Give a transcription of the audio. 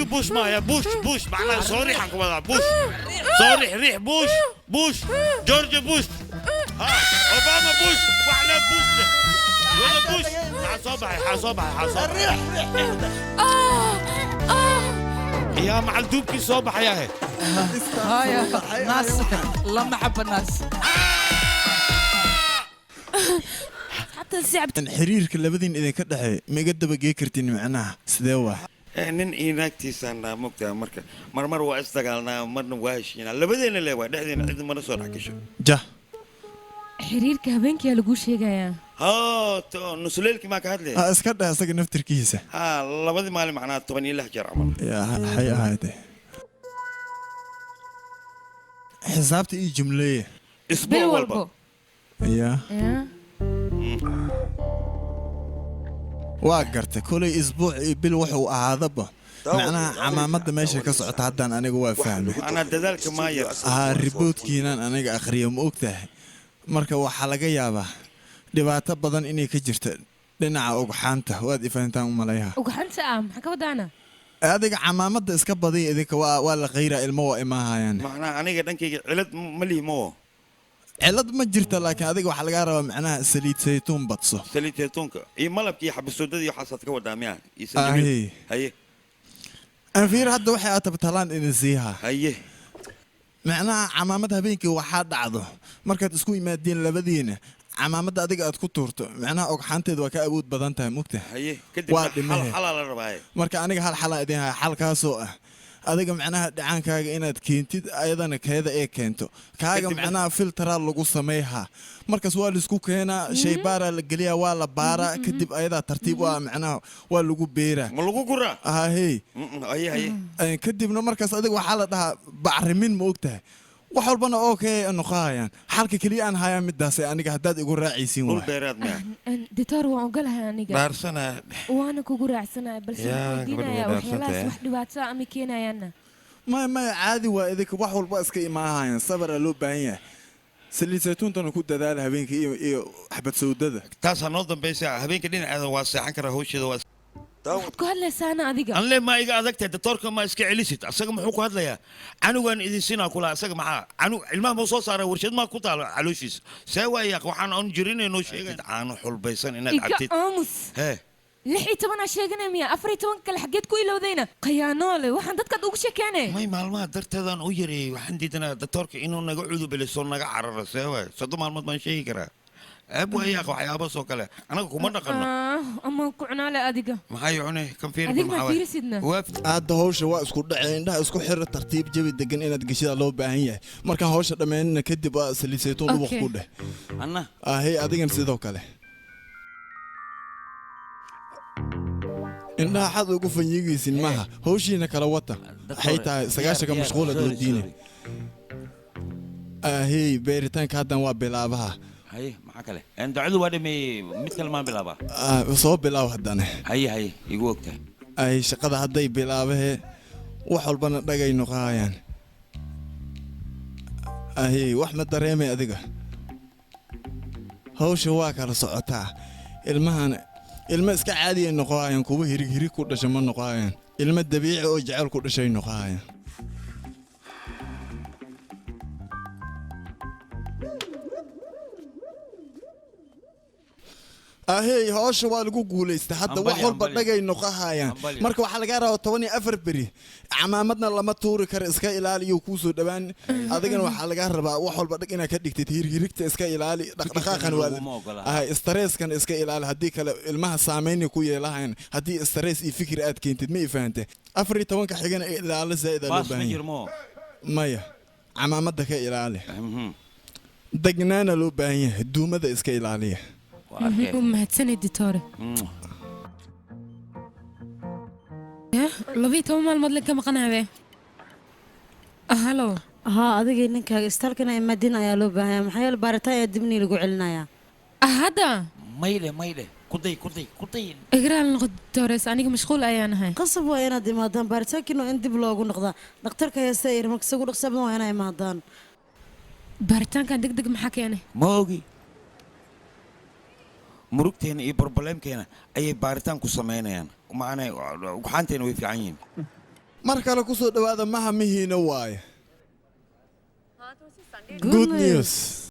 W Bush maaya. Bush, Bush macnaha soo riixan ku wadaa. Bush soo riix, riix. Bush, Bush, George Bush, ha, Obama Bush, wax le Bush leh wada Bush. Maxaa soo baxay? Maxaa soo baxay? Maxaa soo baxay? Yaa macal duubkii soo baxayahe. هاي ناس لما حب الناس. Xiriirka labadiin idinka dhexeeya ma iga dabagee kartin? Macnaha sidee waa? Nin iyo naagtiisaan naa, mogtaa? Marka marmar waa isdagaalnaa, marna waa heshiinaa. Labadeena le waa dhexdeena, cid mana soo dhex gasho. Jah. Xiriirka habeenkiyaa laguu sheegayaa. Ha, nusuleelkii maa ka hadlaya? Ha iska dheh isaga naftirkiisa. Ha, labadii maalin macnaha 16 jeer camal. Yaa waxay ahayd xisaabta ii jumleeye. Isbuuc walba. Yaa waa gartay, kolay isbuuc iyo bil wuxuu ahaadaba, macnaha camaamadda meesha ka socota haddaan aniga waa fahmay. Anaa dadaalka maayar. Haa, riboodkiinan aniga akhriyo, ma og tahay? Marka waxaa laga yaabaa dhibaato badan inay ka jirta dhinaca ugxaanta. Waad ifahantaan u malayaha. Ugxanta ah maxaa ka wadaana? Adiga camaamadda iska badiya idinka, waa la khayraa, ilmo waa imaahayaan. Macnaha aniga dhankayga cilad ma lihi mo? Cilad ma jirta, laakiin adiga waxaa lagaa rabaa macnaha saliid saytuun badso. Saliid saytuunka iyo malabka iyo xabasoodada iyo waxaasaad ka wadaa miya? Iyo sanjabiil. Ahi. Haye. Anfiir, hadda waxay aad tabtalaan idin siihaa. Haye. Macnaha camaamad habeenkii waxaa dhacdo markaad isku yimaadiin labadiina, camaamadda adiga aad ku tuurto, macnaha ogxaanteed waa ka awood badan tahay, mugta? Haye. Waa Kadibna xal dhimahe. Xalaa la rabaaye. Marka aniga hal xalaan idin haya, xalkaasoo ah adiga macnaha dhacaankaaga inaad keentid, ayadana keeda ee keento kaaga. Kadibna? Macnaha filteraa lagu samayhaa, markaas waa laisku keenaa, shaybaaraa la geliyaa, waa la baaraa, kadib ayadaa tartiib waa macnaha waa lagu beeraa. Ma lagu guraa? Ahey. Haye, haye. Kadibna markaas adiga waxaa la dhahaa bacrimin, ma og tahay? Wax walbana okay noqohayaan. Xalka keliya aan hayaa midaas aniga, haddaad igu raacaysiin. Dhul Waa beeraad miya? Doctor, waan ogolahay aniga. Dhaarsana. Waana kugu raacsanahay, balse Yaa, waxaan gabadhu way weydiinayaa dhaarsan waxyaalahaas tahay. wax dhibaato ah ama keenayaanna? Maya, maya, caadi waa. Idinka wax walba iska imaahayaan, sabaraa loo baahan yahay. Saliid saytuuntana ku dadaala habeenkii iyo xabad sawdada. Taasaa noo dambaysa. Habeenka dhinaceeda waa seexan karaa, hawsheeda waa. Waxaad ku hadlaysaana adiga. Anle ma iga adagtahay, doctorka ma iska celisid? Asaga muxuu ku hadlayaa? Canugaan idin sinaa kula. Asaga maxaa canug ilmaha ma soo saara? Warshad maa ku taalo calooshiisa? See waaya? Waxaan oon jirinay noo sheegay caano xulbaysan inaad Iga cabtid. aamus. Hee. 16-aa sheeganay miya? 14 kale xaggeed ku ilowdayna? Khayaanoole, waxaan dadkaad ugu sheekeenay. May, maalmaha darteedaan u yareeyey. Waxaan diidanaa doctorka inuu naga cudubeliso, naga cararo. See waay? 30 maalmood baan sheegi karaa. Ceeb waayaaq, waxyaabahaasoo kale anaga kuma dhaqanno. Amaan ku cunaale adiga. Maxaa cune kan fiiri? Adig ma fiirisidna? Hadda hawsha waa isku dhacay. Indhaha isku xira, tartiib jabi degan inaad geshidaa loo baahan yahay. Markaan hawsha dhammaynina kadib waa saliid saytuun dhubuq ku dheh. Anna? Ahey, adigan sidoo kale indhaha xad ugu fanyiigaysin maaha. Hawshiina kala wata. Waxay tahay sagaashanka mashquulad wadiine. Ahey, beeritaanka haddan waa bilaabaha. Haye, maxaa kale? Ducadu waa dhameeyey, mid kale maan bilaabaa? Ah, soo bilaaw haddana. Haye, haye, igu ogtahay. Ay, shaqada hadday bilaabahee, wax walbana dhagay noqahayaan. Ahey, wax ma dareemay adiga? Hawsha waa kala socotaa. Ilmahan ilmo iska caadiyay noqohayaan, kuwa hirig hirig ku dhasha ma noqohayaan. Ilmo dabiici oo jecel ku dhashay noqohayaan. Ahey, hawsha waa lagu guulaystay hadda. Wax Hambali, walba hambali. dhagay noqohayaan. Hambali. Marka waxaa lagaa rabaa 14 beri camaamadna lama tuuri karo, iska ilaali iyo kuusoo dhawaan. Adigana waxaa lagaa rabaa wax walba dhag inaad ka dhigtid. Hirhirigta iska ilaali, dhaqdhaqaaqan waa Laguma ogola. Ahay, stresskan iska ilaali, haddii kale ilmaha saameynay ku yeelahayan haddii stress iyo fikir aad keentid. Ma i fahante? 14-ka xigana ilaalo zaa'id aa loo Baas ma baahan yahay. jirmo? Maya, camaamadda ka ilaali, degnaana loo baahan yahay, duumada iska ilaaliya. U mahadsanay, doctor. 12 maalmood la ka maqanaabe. Halo. Haa, adigii ninkaaga istaalkana imaadin ayaa loo baahanya, maxaa yeele baaritaan ayaa dibnii lagu celinayaa. Hadda? Mayle, mayle, kuday, kuday, kuday. Igraal noqo, doctores, aniga mashquul ayaan ahay. Qasab waa inaad imaadaan, baaritaankiina waa in dib loogu noqdaa. Dhakhtarka heesta yiri marka isagu dhaqso badan waa inay imaadaan. Baaritaankan deg deg maxaa keenay? Ma ogi, murugteena iyo broblem-keena ayay baaritaan ku samaynayaan. Macnaa ugxaanteena way fiican yihiin. Mar kale ku soo dhowaada maha mihiina waaye. Good news.